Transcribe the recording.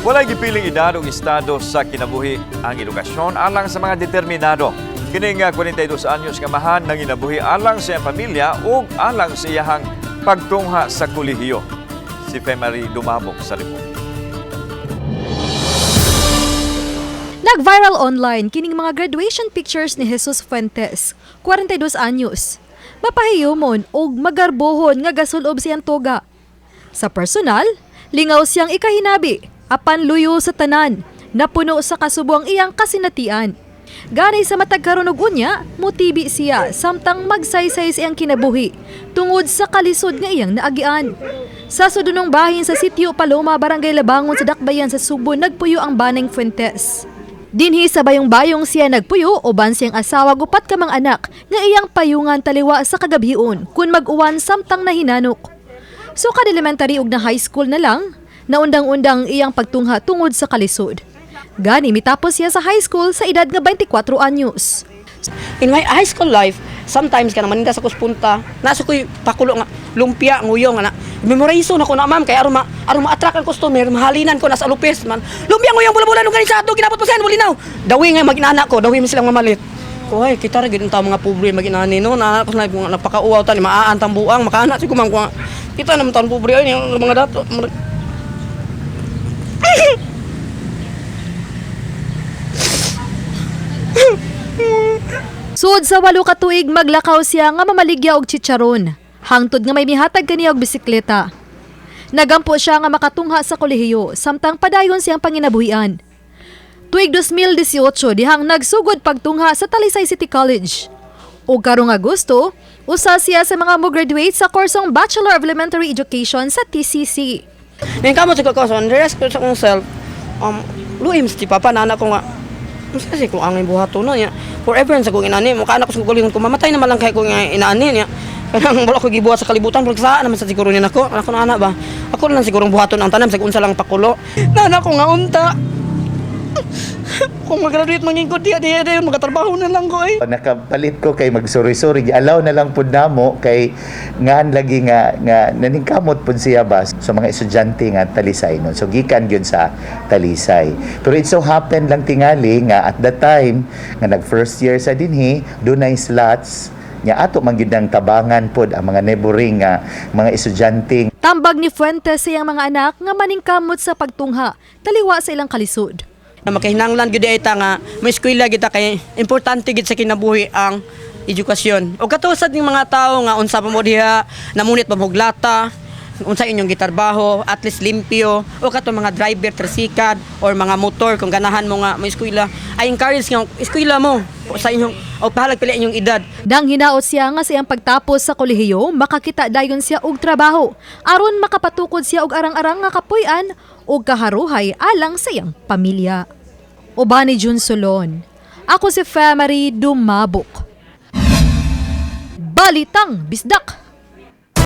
Walay gipiling edad ug estado sa kinabuhi, ang edukasyon alang sa mga determinado. Kining 42 anyos nga amahan nanginabuhi alang sa iyang pamilya ug alang sa iyahang pagtungha sa kolehiyo. Si Femary Dumabok sa report. Nag-viral online kining mga graduation pictures ni Jesus Fuentes, 42 anyos. Mapahiyumon og magarbohon nga gasulob siyang toga. Sa personal, lingaw siyang ikahinabi, apan luyo sa tanan, napuno sa kasubo ang iyang kasinatian. Gani sa matag karon ug unya, mutibi siya samtang magsaysay sa iyang kinabuhi tungod sa kalisod nga iyang naagian. Sa sudunong bahin sa Sitio Paloma, Barangay Labangon sa Dakbayan sa Sugbo, nagpuyo ang baneng Fuentes. Dinhi sa bayong-bayong siya nagpuyo uban siyang asawa ug upat ka mga anak nga iyang payungan taliwa sa kagabhion kun mag-uwan samtang nahinanok. Sukad elementary ug na high school na lang, naundang-undang iyang pagtungha tungod sa kalisod. Gani mitapos siya sa high school sa edad nga 24 anyos. In my high school life, sometimes kanang maninda sa kuspunta, nasa ko'y pakulo nga lumpia nguyong ana. Memorize na ko na, ma'am, kay aron ma-attract ang customer, mahalinan ko nasa alupes man. Lumpia nguyong bula-bula nung ganisado, ginabot pa sa mulinaw. Dawi nga maginana ko, dawi man silang mamalit. Ko ay kita ra gid ang mga pobre maginani no, na ako na napakauwaw tani maaan tambuang makaana siguro man ko nga, kita naman taon pobre ay yung mga dato. Sud sa 8 ka tuig maglakaw siya nga mamaligya og chicharon. Hangtod nga may mihatag kaniya og bisikleta. Nagampo siya nga makatungha sa kolehiyo samtang padayon siyang panginabuhian. Tuig 2018 dihang nagsugod pagtungha sa Talisay City College. Ug karong Agosto, usa siya sa mga mo-graduate sa kursong Bachelor of Elementary Education sa TCC. Ngayon kamo sa ko, so the rest ko sa akong self, luim si papa na anak ko nga, unsa kasi kung ang buhaton no niya. Forever sa kong inani, mukha anak ko sa gulingon ko, mamatay naman lang kay ko nga inaani niya. Kanang wala ko gibuhat sa kalibutan, pero saan naman sa siguro niya nako, ako na anak ba. Ako na lang siguro buhaton ang tanan sa unsa lang pakulo. Nana ko nga unta. Kung mag-graduate mangin ko diya diya diya magatrabaho na lang ko eh. Nakapalit ko kay magsuri-suri, gialaw na lang pud namo kay ngan lagi nga nga naningkamot pud siya ba sa mga estudyante nga Talisay no. So gikan gyud sa Talisay. Pero it so happen lang tingali nga at that time nga nag first year sa dinhi, dunay slots nya ato man gyud ang tabangan pod ang mga neighboring nga mga estudyante. Tambag ni Fuentes sa iyang mga anak nga maningkamot sa pagtungha, taliwa sa ilang kalisod. Na makahinanglan gyud ay ta nga may eskwela kita kay importante gid sa kinabuhi ang edukasyon. O katusad ning mga tao nga unsa pa mo diha, namunit pa mo og lata, unsa inyong gitarbaho, at least limpyo, o kato mga driver trisikad or mga motor kung ganahan mo nga may eskwela, I encourage nga eskwela mo sa inyong o pahalag pila inyong edad. Nang hinaot siya nga sa iyang pagtapos sa kolehiyo, makakita dayon siya og trabaho aron makapatukod siya og arang-arang nga kapuy-an ug kaharuhay alang sa iyang pamilya. Uban ni Jun Solon. Ako si Femary Dumabok. Balitang Bisdak!